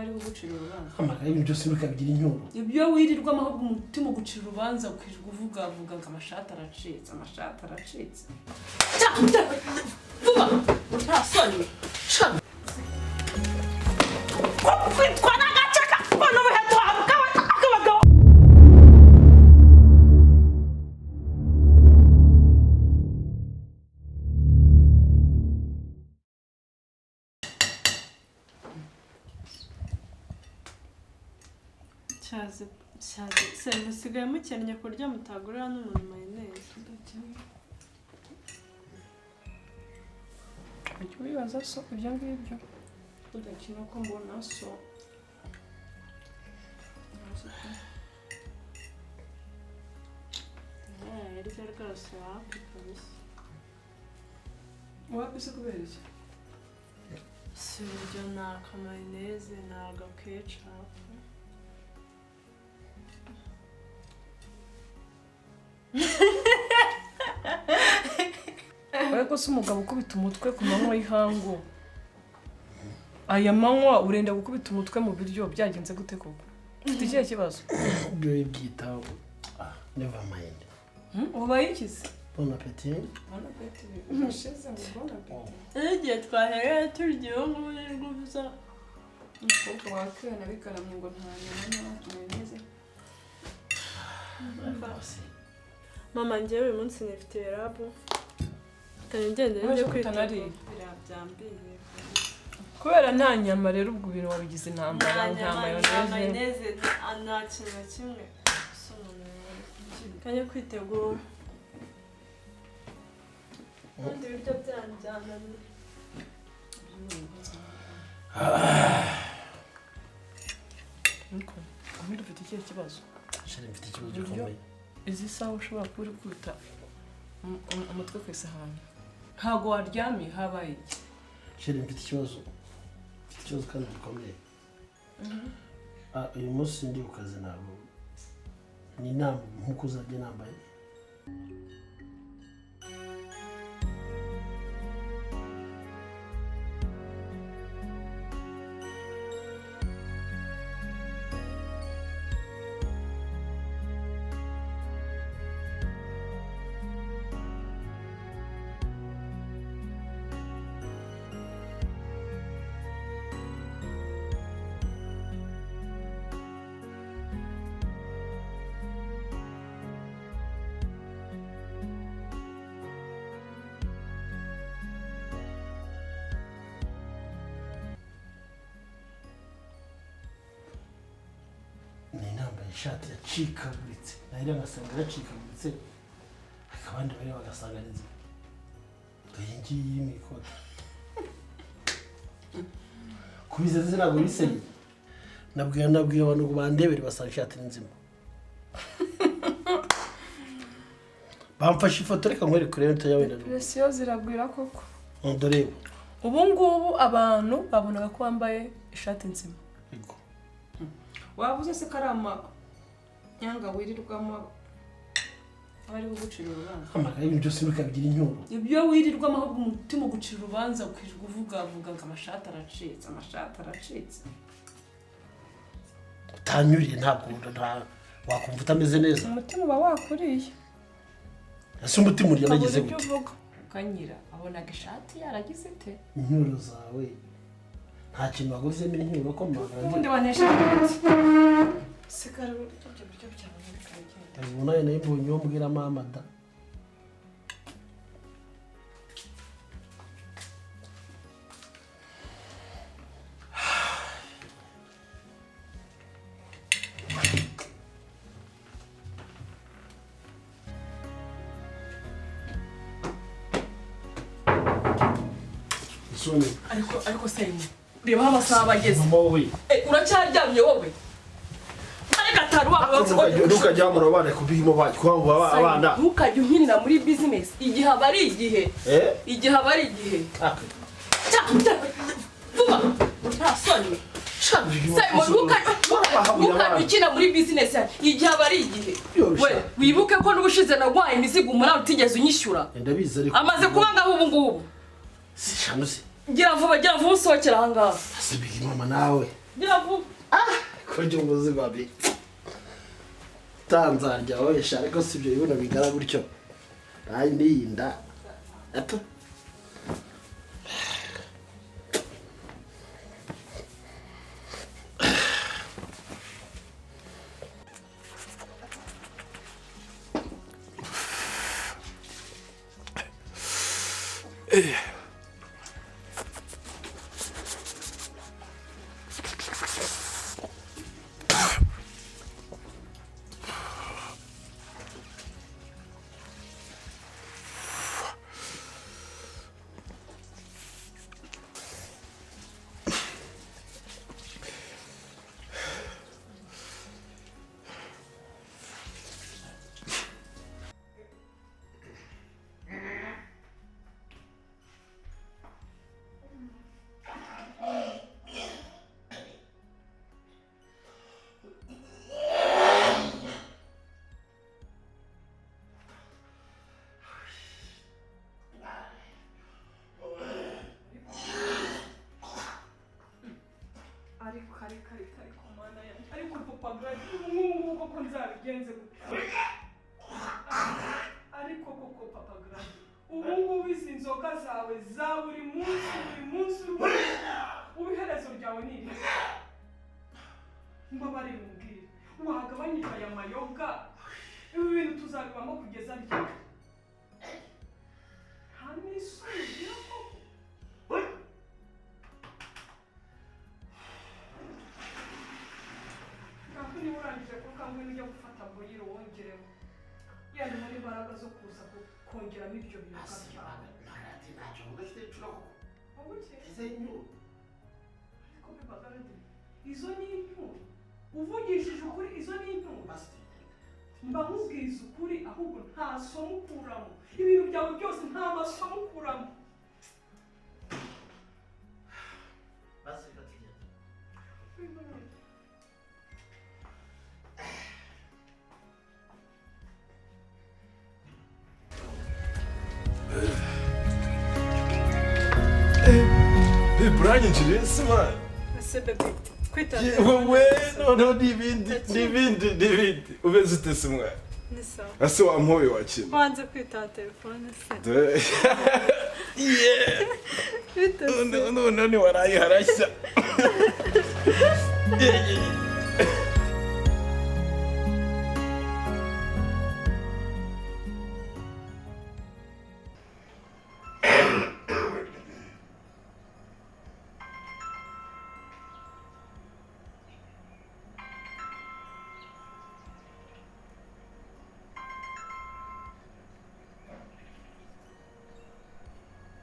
Aba ari kugucira urubanza. Amagara, ibintu byose bikabigira inyuro. Ibyo wirirwamo, ahubwo umutima ugucira urubanza, ukirirwa uvuga vuga ngo amashati aracitse, amashati aracitse. Vuba, nta soni. Kwitwa n'agaceka mbona umuheto wawe akabagabo. Cyaze cyaze se, musigaye mukennye ku buryo mutagurira n'umuntu mayoneze? Ujya ubibaza so ibyo ngibyo udakina ko mbona so? Yaryo rwose wapi kabisa. Wapi se? Kubera iki? Si ibyo, ni akamayoneze, ni agakecapu. Ariko se umugabo ukubita umutwe ku manywa y'ihangu, aya manywa urenda gukubita umutwe mu biryo, byagenze gute koko? Ufite ikihe kibazo? Ibyo wibyitaho, ah, never mind. Wabaye ikize? Bon appetit. Bon appetit, ushize ngo bon appetit. Iyo igihe twahereye turya, ubu ngubu nibwo uza. Umukobwa wa kera bigaramye ngo nta nyama nta mayoneze. Mama, njyewe uyu munsi nifite rabu kare, ngende Waje njye kwitegura. kutanariye. Biriya byambiye. Kubera nta nyama rero, ubwo ibintu wabigize intambara. Nta Nta nyama, nta mayoneze. mayoneze, nta kintu na kimwe. Si umuntu yawe kajya kwitegura ubundi ibiryo byanyu byananiye. Ariko ubundi ufite ikihe kibazo? Chérie, mfite ikibazo Ibiryo? gikomeye. Izi saha ushobora kuba uri kwita umutwe ku isahani, ntabwo waryamye, habaye iki? Chérie, mfite ikibazo, mfite ikibazo kandi gikomeye. Ah, uyu munsi ndi ku kazi, ntabwo ni inama nk'uko uzajya nambaye. Ni nambaye ishati yacikaguritse, nayo ngasanga yaracikaguritse, ariko abandi bari bagasanga ari nzima. Iyi ngiyi iri mu ikoti kubize ntabwo biseye. Nabwiye abantu ngo bandebere, basanga ishati ni nzima. Bamfashe ifoto, reka nkwereke urebe ntoya wenda. Presiyo ziragwira koko. Dore. Ubu ngubu abantu babonaga ko wambaye ishati nzima. Yego. Wabuze se ko ari amanyanga wirirwamo, aba ari kugucira urubanza? Amagara, ibintu byose bikabigira inyuro. Ibyo wirirwamo, ahubwo umutima ugucira urubanza, ukirirwa uvuga vuga ngo amashati aracitse, amashati aracitse. Utanyuriye ntabwo wakumva utameze neza. Umutima uba wakuriye. Ese umutima urya Ukabura nagize ibyo gute? uvuga ukanyira, abonaga ishati yaragize ite? Incyuro zawe, nta kintu waguzemo incyuro ko magara. Ubundi wanesheje gute? Sigara ibyo biryo byawe bikagenda. Ubu nawe nayo mbonye uwo mbwira mama da. Isoni. Ariko se reba aho amasaha aba ageze. Mama we. Eh, uracyaryamye wowe? Ariko atari wawe. Ntukajya mu abana kubihimo kuba abana. Ntukajye unkinira muri bizinesi, igihe aba ari igihe. Eh? Igihe aba ari igihe. Vuba, nta soni. Simon, ntukajye ukina muri bizinesi yanjye, igihe aba ari igihe. Byoroshye. We wibuke ko n'ubushize naguhaye imizigo umunani utigeze unyishyura. Ndabizi ariko. Amaze kuba ngaho ubu ngubu. Si shanu se. Gira vuba, gira vuba, usohokera aha ngaha. Asibigi mama nawe. Gira vuba. Kurya ubuzima bi tanzarya wesha, ariko si ibyo bibuno bingana gutyo, nayo niyinda ato. Ariko ariko ariko ariko mana yanjye, ariko papa Gradi, ubu ngubu koko nzabigenze gute? Ariko koko papa Gradi, ubu ngubu izi nzoga zawe za buri munsi buri munsi, ubu iherezo ryawe ni irihe? Mbabarira umbwire, wagabanyije aya mayoga? Ibi bintu tuzabibamo kugeza ryari? Nta n'isoni ugira koko? Ntabwo niba urangije kuruka, ngwino ujya gufata boyiro wongeremo, yenda ubone imbaraga zo kuza kongeramo ibyo biyoga byawe. Wowe ariko papa Gradi, izo ni incyuro, uvugishije ukuri, izo ni incyuro. Mba nkubwiza ukuri, ahubwo nta somo ukuramo, ibintu byawe byose nta masomo ukuramo. Basi reka tugende. Uranyinjiriye se man? Ese bebe, kwita Wowe noneho n'ibindi n'ibindi n'ibindi, umeze ute se mwana? Ni sawa. Ese wampoye wakina? Wanze kwitaba telefone se? Dore. Yeah. Bite se? Noneho ntiwaraye harashya.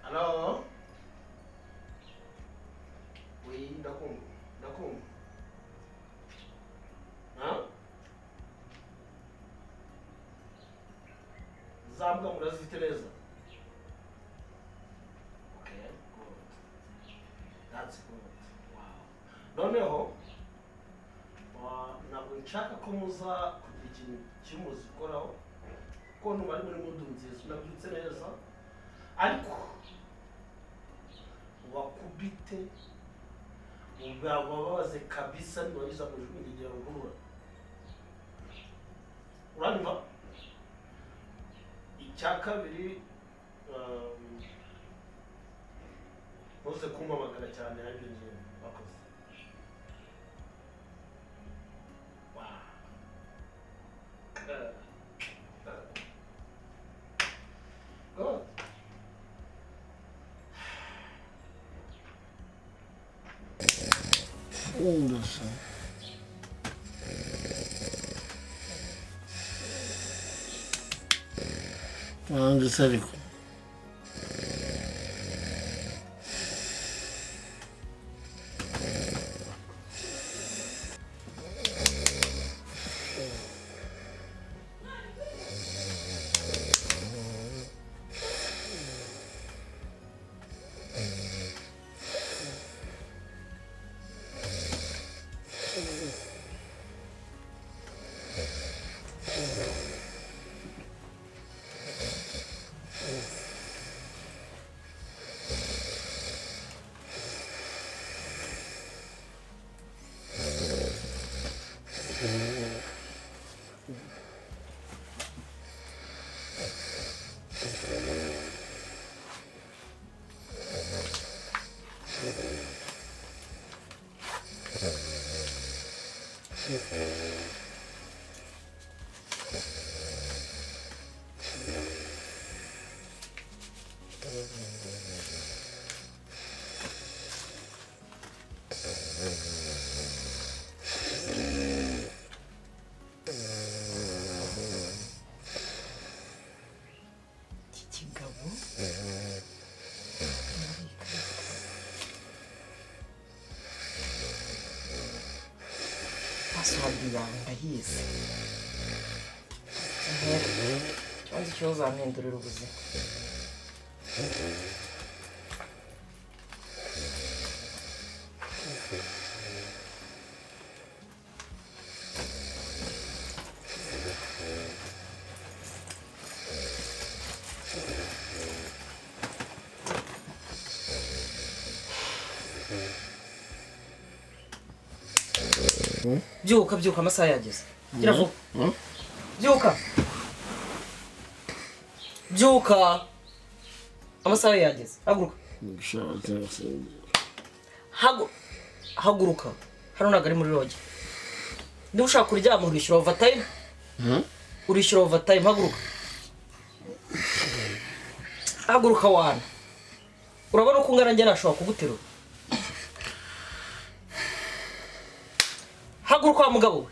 Halo? Oui, ndakumva, ndakumva. Ha? Za mbwa murazifite neza? Okay, good. That's good. Wow. Noneho, ntabwo nshaka ko muza kugira ikintu kimuzikoraho, kuko numva ari muri mudu nziza, nabyutse neza, ariko wakubite ubababaze kabisa, nibagiza kujugunya igihe ruhurura. Uranyumva? Icya kabiri, ntuze kumpamagara cyane, aribyo ngiye bakoze. Wow. Good. Hangisi ariko? Iki kigabo password yawe ndayizi. Ikibazo cyo uzampindurira ubuzima. Byuka byuka, amasaha yageze. Gira vuba. Byuka. Byuka. Amasaha yageze. Haguruka. Haguruka. Hano ntabwo ari muri roge. Niba ushaka kuryama urishyura overtime. Urishyura overtime. Haguruka. Haguruka wana. Urabona uko ungana, njye nashobora kuguterura. Haguruka wa mugabo we.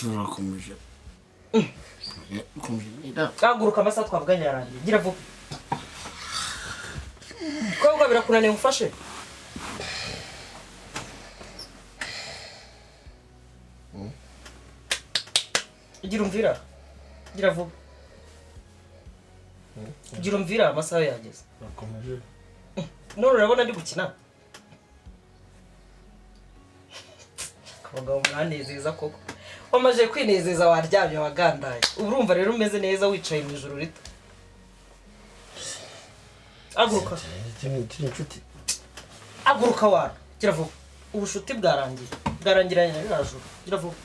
Urakomeje. Haguruka, amasaha twavuganye yarangiye. Gira vuba. Koga birakunaniye ngufashe? Gira umvira. Gira vuba. Gira umvira, amasaha yageze. Urakomeje. None urabona ndi gukina? Abagabo muranezeza koko. Wamaze kwinezeza waryamye wagandaye. Urumva rero umeze neza wicaye mu ijoro rito. Haguruka. Haguruka wana. Gira vuba. Ubushuti bwarangiye. Bwarangiranye na ririya joro. Gira vuba.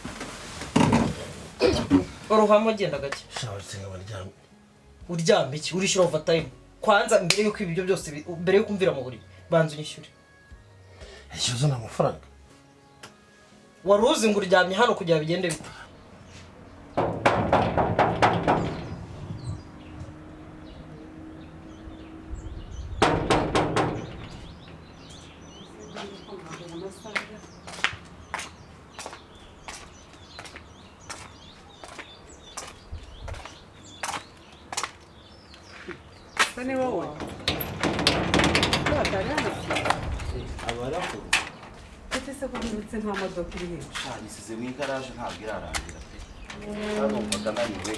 Uruhamo genda gake. Uryamye iki? Urishyura overtime. Kwanza mbere yuko ibyo byose, mbere yuko umvira mu buriri, banza unyishyure. Ikibazo ni amafaranga. Wari uzi ngo uryamye hano kugira bigende bite? Ni wowe ndetse se ko ndetse nta modoka iri hino? Nisize mu igaraje, ntabwo irarangira pe. Numvaga naniwe.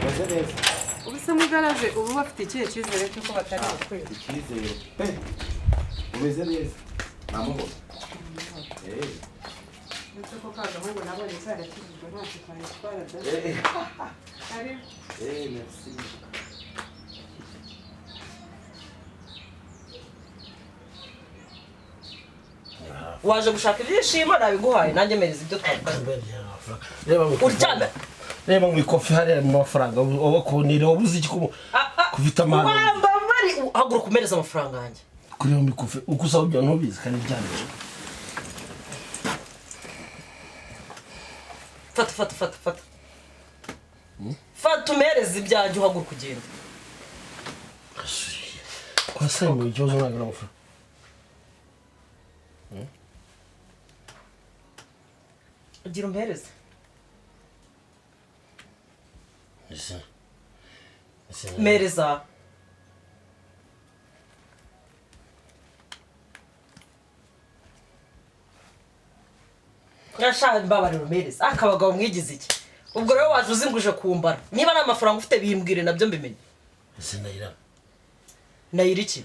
Meze neza. Ubu se mu igaraje ubu bafite ikihe cyizere cy'uko batari bukwiba? Icyizere pe. Umeze neza. Ni amahoro. Ndetse ko ka gahungu nabonye karakijijwe ntacyo kayitwara da. Karibu. Merci. Waje gushaka ibyishimo nabiguhaye, nanjye mereza ibyo twavuganye. Uryamye. Reba mu ikofi hariya mu mafaranga ubakonera wabuze iki kufita amahane. Wamba bari haguruka umereza amafaranga yanjye. Kureba mu ikofi uko usaba ibyo ntubizi kandi byanditse. Fata fata fata fata. Fata umereza ibyanjye uhaguruka ugende. Kwa sasa mu ikibazo ntabwo ari amafaranga. Ugira umpereze. Mereza. Nyashaka mbabarira umpereze. Akabagabo mwigize iki? Ubwo rero waje uzinguje kumbara. Niba nta mafaranga ufite bimbwire nabyo mbimenye. Ese Nayira. Nayira iki?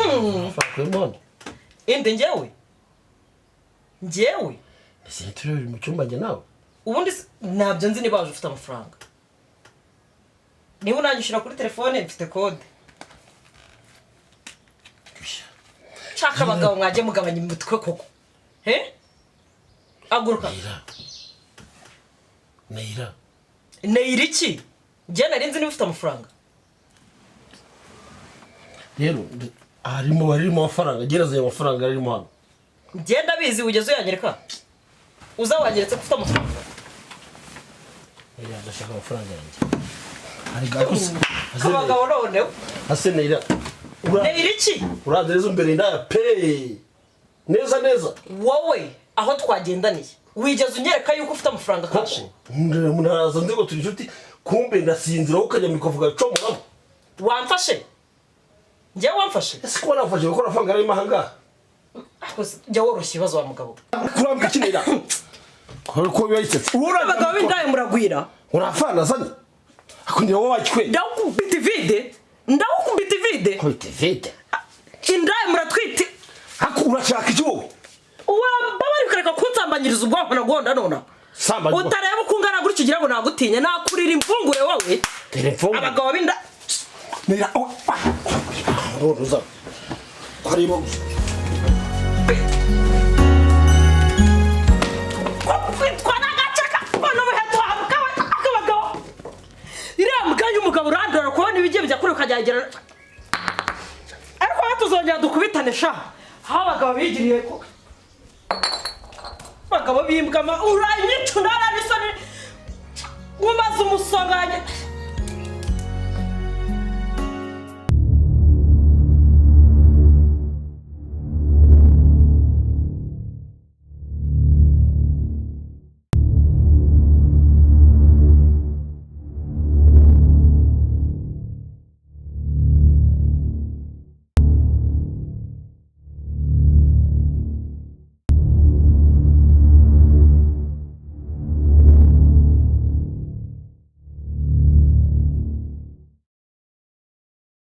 Amafaranga. Inde njyewe? Njyewe? Ese turi mu cyumba njye nawe? Ubundi ntabyo nzi niba waje ufite amafaranga. Niba unanyishyura kuri telefone mfite kode. Nshaka abagabo mwajye mugabanya imitwe koko. He? Haguruka. Nayira. Nayira iki? Njye nari nzi niba ufite amafaranga. Rero Harimo barimo amafaranga, gereza ayo mafaranga arimo hano. Ngenda bizi ugeze uyanyereka. Uza wanyeretse ko ufite amafaranga. Neyira, ndashaka amafaranga yanjye. Hari gakuse. Abagabo noneho. Ase Neyira. Neyira iki? Uranze imbere ndaya pe. Neza neza. Wowe aho twagendaniye wigeze unyereka yuko ufite amafaranga kashi? Naraza nzi ngo turi inshuti, kumbe ndasinzira wowe ukajya mikovuga comoramo. Wamfashe? Njyewe wamfashe? Ese ko nafashe kuko amafaranga arimo aha ngaha? Jya woroshya ibibazo wa mugabo. Kurambika iki Neyira? Ko biba yisetse. Abagabo b'indaya muragwira. Urafana zanye. Akundira wowe wakikwe. Ndagukubita ivide. Ndagukubita ivide. Kubita ivide. Indaya muratwite. Ako urashaka iki wowe? Wambabari ukareka kunsambanyiriza ubwonko nagonda nona. Utareba uko ungana gutya ugira ngo nagutinye, nakurira imfungure wowe. Telefone. Abagabo b'inda. Neyira. Uza. Kwareba gusa. Kwitwa n'agaceka none umuheto wawe akabagabo. Iriya mbwa y'umugabo urandura kubona ibigiye bijya kure ukajyagera. Ariko aho tuzongera dukubitane sha. Aho abagabo bigiriye ko abagabo b'imbwa uranyica unara n'isoni umaze umusonganye.